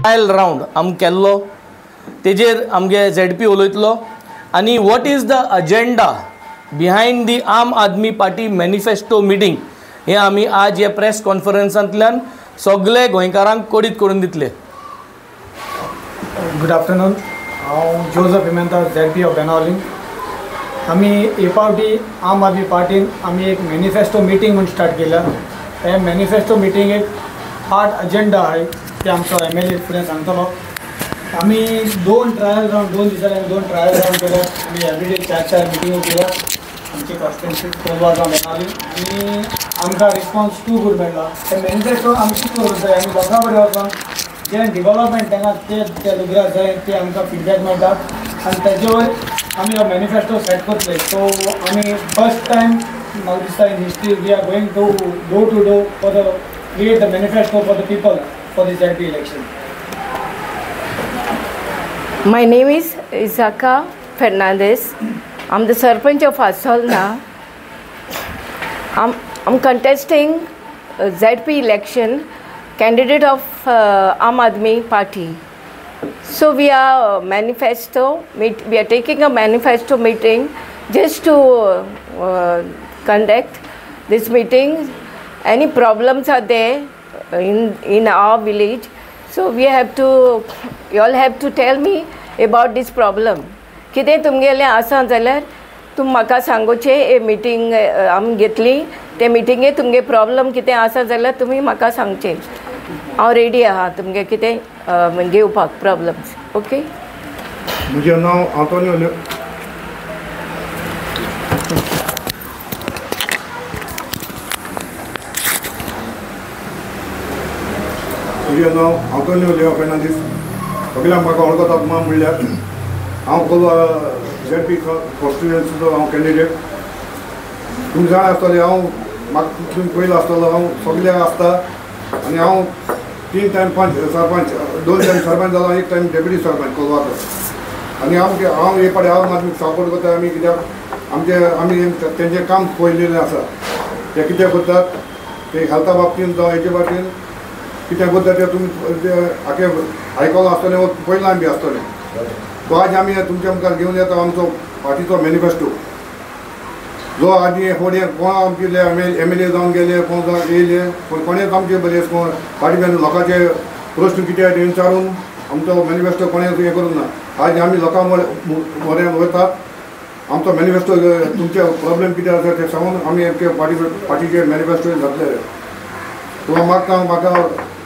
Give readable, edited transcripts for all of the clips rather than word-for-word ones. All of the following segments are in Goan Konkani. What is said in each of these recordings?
ट्रायल रावंड आमी केल्लो तेजेर आमगे झेडपी उलयतलो आनी what is the agenda behind the Aam Aadmi Party manifesto meeting हे आमी आज हे प्रेस कॉन्फरन्सांतल्यान सगळे गोंयकारांक कळीत करून दितले. गुड आफ्टरनून, हांव Joseph Pimenta, ZP of Benaulim. आमी हे फावटी आम आदमी पार्टीन आमी एक मॅनिफेस्टो मिटींग म्हूण स्टार्ट केल्या. हे मॅनिफेस्टो मिटींगेक 8 अजेंडा आहाय ते आमचो एमएलए फुडें सांगतलो. आमी 2 ट्रायल रावंड, 2 दिसांनी आमी 2 ट्रायल रावंड केल्या. आमी एवरीडे 4-4 मिटिंगो केल्या आमची कॉन्स्टिट्युएन्सी कोलवा जावं बेनावलीम, आनी आमकां रिस्पॉन्स टू गूड मेळ्ळा. ते मॅनिफेस्टो आमी कितें करूंक जाय, आमी लोकां कडेन वचोन जें डिवलपमेंट तांकां ते ते लुगराक जाय ते आमकां फिडबॅक मेळटा आनी ताजे वयर आमी हो मॅनिफेस्टो सेट करतले. सो आमी फर्स्ट टायम म्हाका दिसता in history we are going to door to door for the create the manifesto for the people for the ZP election. My name is Isaka Fernandez. I'm the Sarpanch of Assolna. I'm contesting ZP election, candidate of Aam Aadmi Party. So we are we are taking a manifesto meeting just to conduct this meeting. Any problems are there in our village, so we have to, you all have to tell me about this problem. कितें तुमगेलें आसा जाल्यार तुमी म्हाका सांगोचें. हे मिटींग आमी घेतली ते मिटिंगे तुमगे प्रॉब्लम कितें आसा जाल्यार तुमी म्हाका सांगचें. हांव रेडी आहा तुमगे कितें घेवपाक प्रॉब्लम्स. ओके. म्हजें नांव आंतोनियो. म्हजें नांव आंतोनियो लिओ फेर्नांदीस. सगळ्यांक म्हाका वळखतात मा म्हणल्यार हांव कोलवा झेडपी कॉन्स्टिट्युएन्सीचो हांव कॅन्डिडेट. तुमी जाणा आसतले हांव म्हाका तुमी पयलो आसतलो हांव सगळ्यांक आसता आनी हांव 3 टायम पंच सरपंच, 2 टायम सरपंच जालो, 1 टायम डेप्युटी सरपंच कोलवाचो. आनी आमचे हांव हे फावटी हांव आदमीक सपोर्ट करता. आमी कित्याक आमचे आमी तेंचें काम पळयलेलें आसा, ते कितें करतात ते हेल्था बाबतीन जावं हेचे बाबतीन कितें करता तें तुमी आखे आयकलां आसतलें वो पयलां बी आसतलें. तो आज आमी तुमच्या मुखार घेवन येता आमचो पार्टीचो मॅनिफेस्टो जो आदी फुडें कोण आमचे एमएलए जावन गेले, कोण जावन येयले, पूण कोणेच आमचे बरें कोण पार्टी लोकांचे प्रश्न कितें ते विचारून आमचो मॅनिफेस्टो कोणेच हें करूंक ना. आज आमी लोकां म्हऱ्यान वयतात, आमचो मॅनिफेस्टो तुमचे प्रॉब्लेम कितें आसा ते सांगून आमी आमचे पार्टीचे मॅनिफेस्टो घातले. तुका मागता म्हाका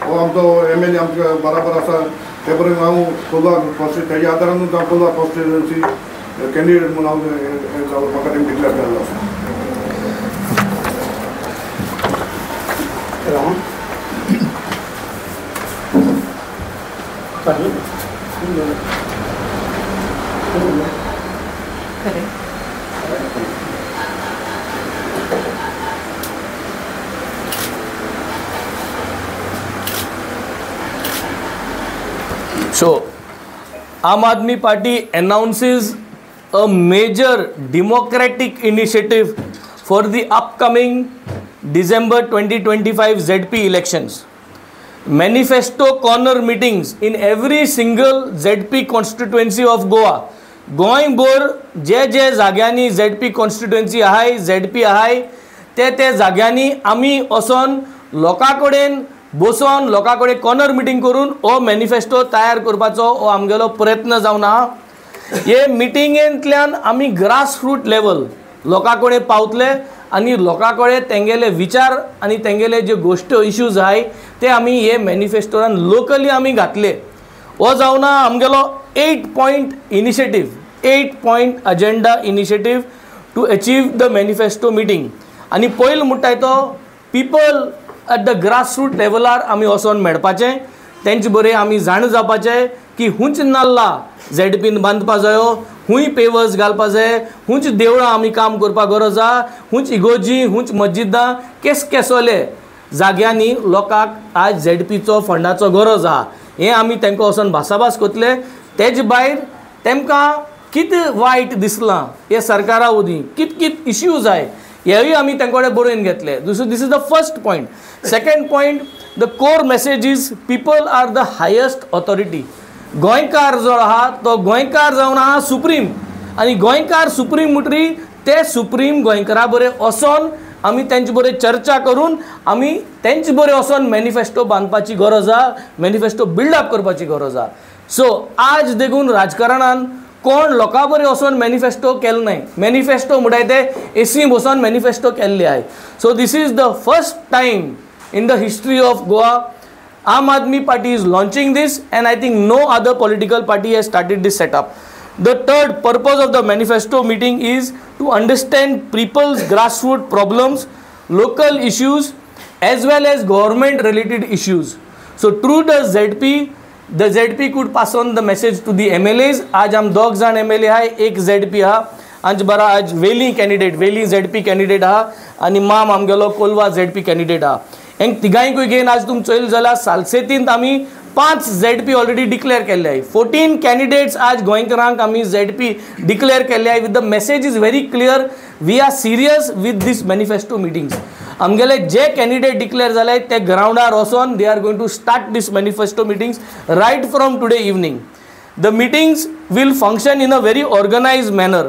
हो आमचो एमएलए आमचे बराबर आसा ते पर्यंत हांव कोलवा कॉन्स्टिट्युएन्सी तेज्या आदारानूच हांव कोलवा कॉन्स्टिट्युएन्सी कॅन्डिडेट म्हणून हांव म्हाका तेमी डिक्लेअर केल्लो आसा. So, Aam Aadmi Party announces a major democratic initiative for the upcoming December 2025 ZP elections. Manifesto corner meetings in every single ZP constituency of Goa. गोंयभर जे जे जाग्यांनी ZP constituency आहाय, ZP आहाय, ते ते जाग्यांनी आमी वचोन लोकां कडेन बसोन लोकां कडेन कॉर्नर मिटींग करून हो मॅनिफेस्टो तयार करपाचो हो आमगेलो प्रयत्न जावन आहा. हे मिटिंगेंतल्यान आमी ग्रास रूट लेवल लोकां कडेन पावतले आनी लोकां कडेन तेंगेले विचार आनी तेंगेले जे गोश्ट इश्यूज आहाय ते आमी हे मॅनिफेस्टोन लोकली आमी घातले. हो जावन आहा आमगेलो 8 point initiative, 8 point agenda initiative to achieve the manifesto meeting. आनी पयलो म्हणटाय तो people at the grass root लेवलार आमी वचोन मेळपाचें, तेंचे बरें आमी जाण जावपाचें की हुंच नाल्ला झेडपीन बांदपा जायो, हुंय पेवर्स घालपा जाय, हुंच देवळां आमी काम करपाक गरज आहा, हुंच इगोजी, हुंच मस्जिदां, केस केसोले जाग्यांनी लोकांक आज झेडपीचो फंडाचो गरज आहा. हें आमी तांकां वचोन भासाभास करतले. तेज भायर तेमकां कितें वायट दिसलां हे सरकारा वरवीं, कित कित इश्यूज आहाय हेंवूय आमी तांचे कडेन बरोवन घेतले. This is the first point. Second point, the core message is people are the highest authority. गोंयकार जो आहा तो गोंयकार जावन आहा सुप्रीम, आनी गोंयकार सुप्रीम म्हणटरी ते सुप्रीम गोंयकारा बरें वचोन आमी तेंचे बरें चर्चा करून आमी तेंचे बरें वचोन मॅनिफेस्टो बांदपाची गरज आहा, मॅनिफेस्टो बिल्डअप करपाची गरज आहा. सो आज देखून राजकारणान कोण लोकां बरें वचोन मॅनिफेस्टो केलो नाय. मॅनिफेस्टो म्हणटाय ते एसी बसोन मॅनिफेस्टो केल्ले आहाय. So this is the first time in the history of Goa Aam Aadmi Party is launching this, and I think no other political party has started this setup. The third purpose of the manifesto meeting is to understand people's grassroots problems, local issues as well as government related issues. So through the ZP could pass on the message to the MLAs. आज आम दोग जाण MLA आहाय, एक ZP आहा, आमचे बरा आज वेली कॅन्डिडेट, वेली ZP candidate आहा, आनी माम आमगेलो कोलवा ZP candidate आहा. हेंक तिगांयकूय घेवन आज तुमी चोयल जाल्यार सालसेतींत आमी 5 ZP already declare केल्ले आहाय. 14 कॅन्डिडेट्स आज गोंयकारांक आमी ZP declare केल्ले आहाय. With the message is very clear, we are serious with this manifesto meetings. आमगेले जे कॅन्डिडेट डिक्लेअर जाले ते ग्रावंडार वचोन they are going to start this manifesto meetings right from today evening. The meetings will function in a very organized manner.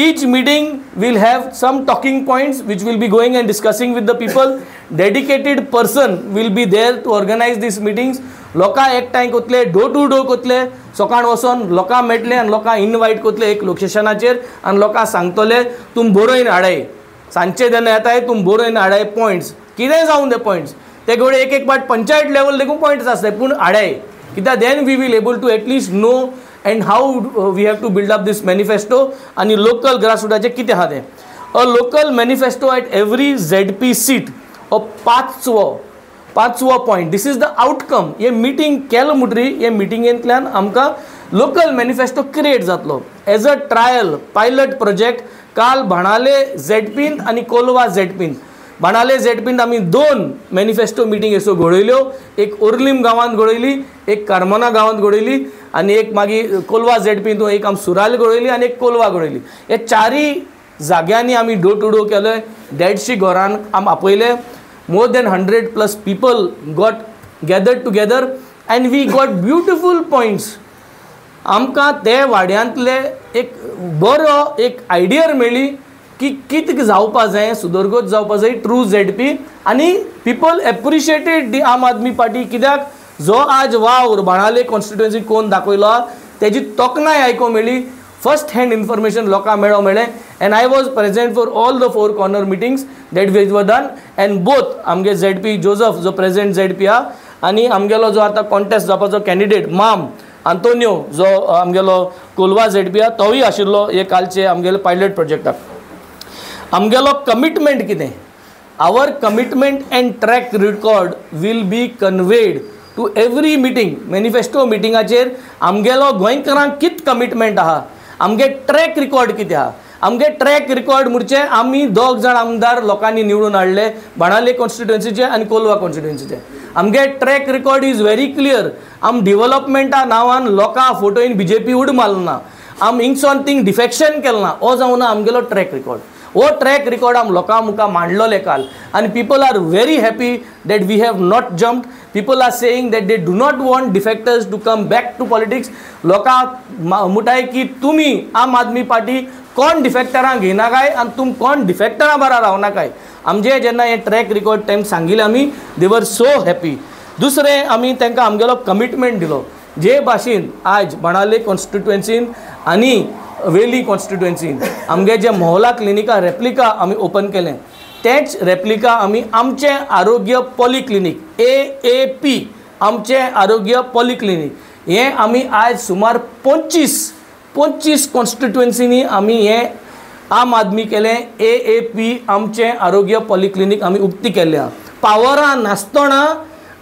Each meeting will have some talking points which will be going and discussing with the people. Dedicated person will be there to organize these meetings. लोकां एकठांय कोतले, डोर टू डोर कोतले, सकाळ वचोन लोकां मेळटले आनी लोकां इनवायट कोतले एक लोकेशनाचेर आनी लोकां सांगतले तुम बरोवन हाडाय, सांजचे जेन्ना येताय तुम बरोवन हाडाय पॉयंट्स, कितेंय जावं ते पॉयंट्स, ते घडये एक एक पाट पंचायत लेवल देखून पॉयंट्स आसताय, पूण हाडाय, कित्याक then we will able to at least know and how we have to build up this manifesto आनी लोकल ग्रासरुटाचें कितें आहा तें. A local manifesto at every ZP seat हो पांचवो point. This is the outcome. हे मिटींग केलो म्हणटरी हे मिटिंगेंतल्यान आमकां लोकल मॅनिफेस्टो क्रिएट जातलो. As a trial pilot project काल बाणाले झेडपींत आनी कोलवा झेडपींत, बाणाले झेडपींत आमी 2 मॅनिफेस्टो मिटींग अश्यो घडयल्यो, एक ओर्लीम गांवांत घडयली, एक कार्मोना गांवांत घडयली, आनी एक मागीर कोलवा झेडपींत एक आमी सुराल घडयली आनी एक कोलवा घडयली. हे चारय जाग्यांनी आमी डोर टू डोर केले, 150 घरांक आमी आपयले. More than 100+ people got gathered together and we got beautiful points. आमकां ते वाड्यांतले एक बरो एक आयडिया मेळ्ळी की कितें जावपा जाय, सुदरगत जावपा जाय ट्रू झेडपी. आनी people appreciated the Aam Aadmi Party, कित्याक जो आज वावर बाणाले कॉन्स्टिट्युएन्सी कोण दाखयलो तेजी तोखणाय आयको मेळ्ळी, फर्स्ट हँड इन्फॉर्मेशन लोकांक मेळो मेळ्ळें. And I was present for all the 4 corner meetings that which were done. And both आमगे झेडपी जोजफ जो प्रेझेंट झेडपी आहा आनी आमगेलो जो आतां कॉन्टेस्ट जावपाचो कॅन्डिडेट माम आंतोनियो जो आमगेलो कोलवा झेडपी आहा तोवूय आशिल्लो हे कालचे आमगेले पायलट प्रोजेक्टाक. आमगेलो कमिटमेंट कितें, our commitment and track record will be conveyed to every meeting. Manifesto मिटिंगाचेर आमगेलो गोंयकारांक कित कमिटमेंट आहा, आमगे ट्रॅक रिकॉर्ड कितें आहा. आमगे ट्रॅक रिकॉर्ड म्हणचे आमी 2 जाण आमदार लोकांनी निवडून हाडले, बाणाले कॉन्स्टिट्युएन्सीचे आनी कोलवा कॉन्स्टिट्युएन्सीचे. आमगे track record is very clear. आम डिवलपमेंटा नांवान लोकां फोटोइन बीजेपी उड मारना, आम हिंगसोन थिंग डिफेक्शन केलें ना, हो जावना आमगेलो ट्रॅक रिकॉर्ड. हो ट्रॅक रिकॉर्ड आम लोकां मुखार मांडलोले काल आनी people are very happy that we have not jumped. People are saying that they do not want defectors to come back to politics. लोकां म्हणटाय की तुमी आम आदमी पार्टी कोण डिफेक्टरां घेयना काय आनी तुम कोण डिफेक्टरां बारा रावना काय. आमचे जेन्ना हे ट्रॅक रिकॉर्ड तेंकां सांगिल्लें आमी, दे वर सो हॅपी. दुसरें आमी तांकां आमगेलो कमिटमेंट दिलो, जे भाशेन आज बाणाले कॉन्स्टिट्युएन्सीन आनी वेली कॉन्स्टिट्युएन्सीन आमगे जे मोहला क्लिनिका रेप्लिका आमी ओपन केलें, तेंच रेप्लिका आमी आमचें आरोग्य पॉलिक्लिनीक AAP आमचें आरोग्य पॉलिक्लिनीक हें आमी आज सुमार 25 कॉन्स्टिट्युएन्सीनी आमी हें आम आदमी केलें. AAP आमचें आरोग्य पॉलिक्लिनीक आमी उक्ती केल्लें आहा. पावरां नासतना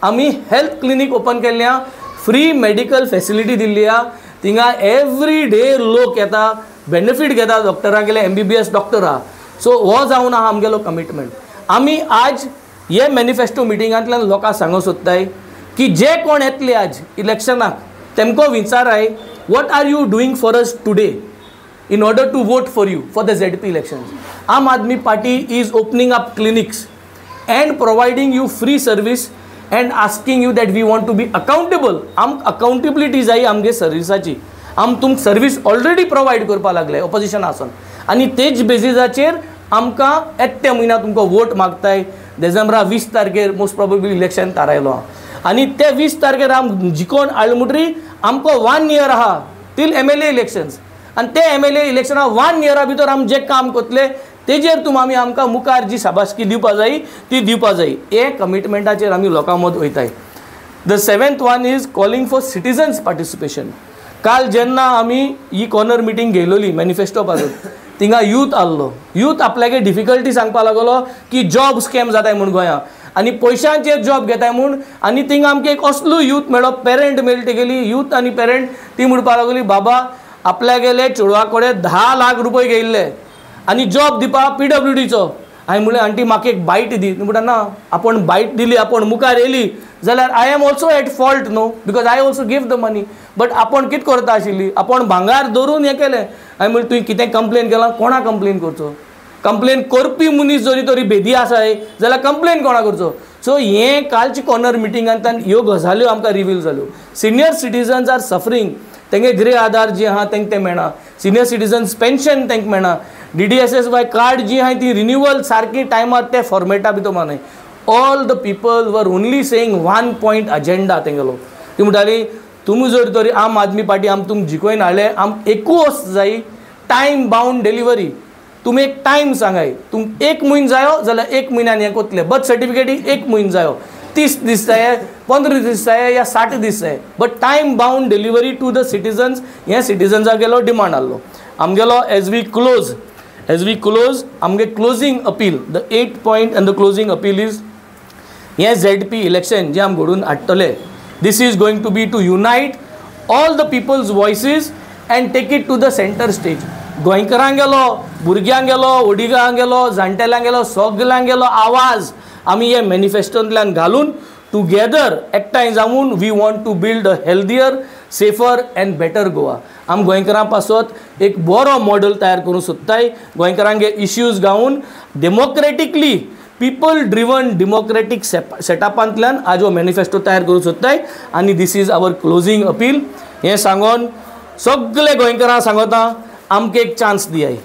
आमी हेल्थ क्लिनीक ओपन केल्लें आहा, फ्री मेडिकल फेसिलिटी दिल्ली आहा. थिंगा एवरी डे लोक येता, बेनिफीट घेता डॉक्टरां गेले, MBBS doctor आहा. सो हो जावन आहा आमगेलो कमिटमेंट. आमी आज हे मॅनिफेस्टो मिटिंगांतल्यान लोकांक सांगूंक सोदताय की जे कोण येतले आज इलेक्शनाक तेमकां विचाराय, what are you doing for us today. in order to vote for you for the ZP elections. Aam Aadmi Party is opening up clinics and providing you free service and asking you that we want to be accountable. Aam accountability जाय आमगे सर्विसाची. आम तुमकां सर्वीस ऑलरेडी प्रोवायड करपाक लागले ऑपोजिशन आसून आनी तेच बेजिसाचेर आमकां येत्या म्हयन्या तुमकां वोट मागताय. डिसेंबरा 20 तारखेर मोस्ट प्रोबेबली इलेक्शन थारायलो आहा आनी ते 20 तारखेर आम जिकोन हाडले म्हणटरी आमकां 1 इयर आहा तील MLA elections आनी ते MLA इलेक्शना 1 इयरा भितर आम जे काम करतले तेजेर तुम आमी आमकां मुखार जी शाबासकी दिवपा जाय ती दिवपा जाय. हे कमिटमेंटाचेर आमी लोकां मद वयताय. The 7th one is calling for citizens participation. काल जेन्ना आमी ही कॉर्नर मिटींग घेयलोली मॅनिफेस्टो पासून थिंगा यूथ आहलो. यूथ आपल्यागे डिफिकल्टी सांगपा लागलो की जॉब स्कॅम जाताय म्हूण गोंया आनी पयशांचेर जॉब घेताय म्हूण. आनी थिंगा आमकां एक असलो यूथ मेळ्ळो, पेरंट मेळ्ळी तेगेली यूथ आनी पेरंट ती म्हणपा लागली बाबा आपल्यागेले चेडवा कडेन 10 लाख रुपये घेयल्ले आनी जॉब दिवपा PWDचो. हांवें म्हणलें आंटी म्हाका एक बायट दी. ती म्हणटा ना आपूण बायट दिली आपूण मुखार येयली जाल्यार I am also at fault न्हू because I also give the money. But आपूण कितें करता आशिल्ली आपूण भांगार दवरून हें केलें. हांवें म्हणलें तुवें कितें कंप्लेन केलां कोणा कंप्लेन करचो? कंप्लेन करपी मनीस जरी तरी भेदी आसा जाल्यार कंप्लेन कोणा करचो? सो हें कालची कॉर्नर मिटिंगांतल्यान ह्यो गजाल्यो आमकां रिवील जाल्यो. Senior citizens are suffering. तेंगे गृह आधार जी आहा तेंकां तें मेळना, सिनियर सिटीजन्स पेन्शन तेंकां मेळना, DDSSY card जी आहा ती रिन्युअल सारकी टायमार ते फॉर्मेटा भितर मानाय. All the people were only saying 1 point agenda तेंगेलो. ती म्हणटाली तुमी जर तरी आम आदमी पार्टी आम तुमकां जिखोवन हाडले आम एकूच जाय टायम बाउंड डिलिव्हरी. तुमी एक टायम सांगाय तुमकां 1 म्हयनो जायो जाल्यार 1 म्हयन्यान हें कोतले. बर्थ सर्टिफिकेटी 1 म्हयनो जायो, 30 दीस जाय, 15 दीस जाय या 60 दीस जाय, but time bound delivery to the citizens हें सिटीजन्सागेलो डिमांड आहलो आमगेलो. एज we close आमगे closing appeal, the 8 point and the closing appeal is हें ZP election जें आम घडोवन हाडटले this is going to be to unite all the people's voices and take it to the centre stage. गोंयकारांगेलो, भुरग्यांगेलो, वडिलांगेलो, जाणटेल्यांगेलो, सगल्यांगेलो आवाज आमी हे मॅनिफेस्टोंतल्यान घालून टुगेदर एकठांय जावन we want to build a healthier, safer and better Goa. आम गोंयकारां पासत एक बरो मॉडल तयार करूंक सोदताय. गोंयकारांगे इश्यूज गावन डेमोक्रेटिकली पीपल ड्रिवन डेमोक्रेटीक सेटअपांतल्यान आज हो मॅनिफेस्टो तयार करूंक सोदताय आनी this is our closing appeal. हें सांगोन सगळे गोंयकारां सांगता आमकां एक चान्स दियाय,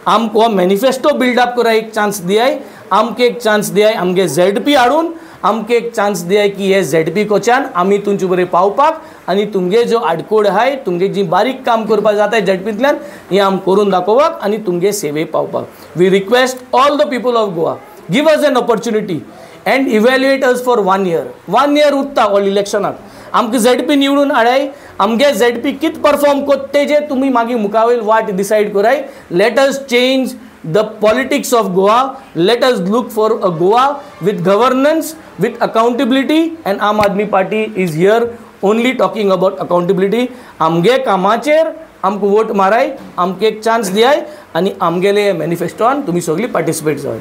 आमकां हो मॅनिफेस्टो बिल्डअप करा एक चान्स दियाय, आमकां एक चान्स दियाय आमगे ZP हाडून आमकां एक चान्स दियाय की हे ZP कोच्यान आमी तुमचे बरें पावपाक आनी तुमगे ज्यो आडकोड आहाय तुमगे जी बारीक काम करपाक जाताय ZPंतल्यान हें आम करून दाखोवपाक आनी तुमगे सेवे पावपाक. We request all the people of Goa, give us an opportunity and evaluate us for 1 year. 1 year उत्ता ऑल इलेक्शनाक आमकां ZP निवडून हाडाय. आमगे ZP कित परफॉर्म कोत्ता तेजेर तुमी मागीर मुखावयल वाट डिसायड कराय. Let us change the politics of Goa. Let us look for a Goa with governance, with accountability, and Aam Aadmi Party is here only talking about accountability. आमगे कामाचेर आमकां वोट माराय, आमकां एक चान्स दियाय आनी आमगेले मॅनिफेस्टोन तुमी सगळीं पार्टिसिपेट जाय.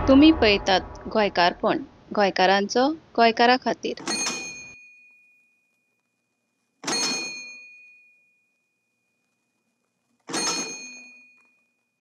तुमी पळयतात गोंयकारपण, गोंयकारांचो गोंयकारा खातीर.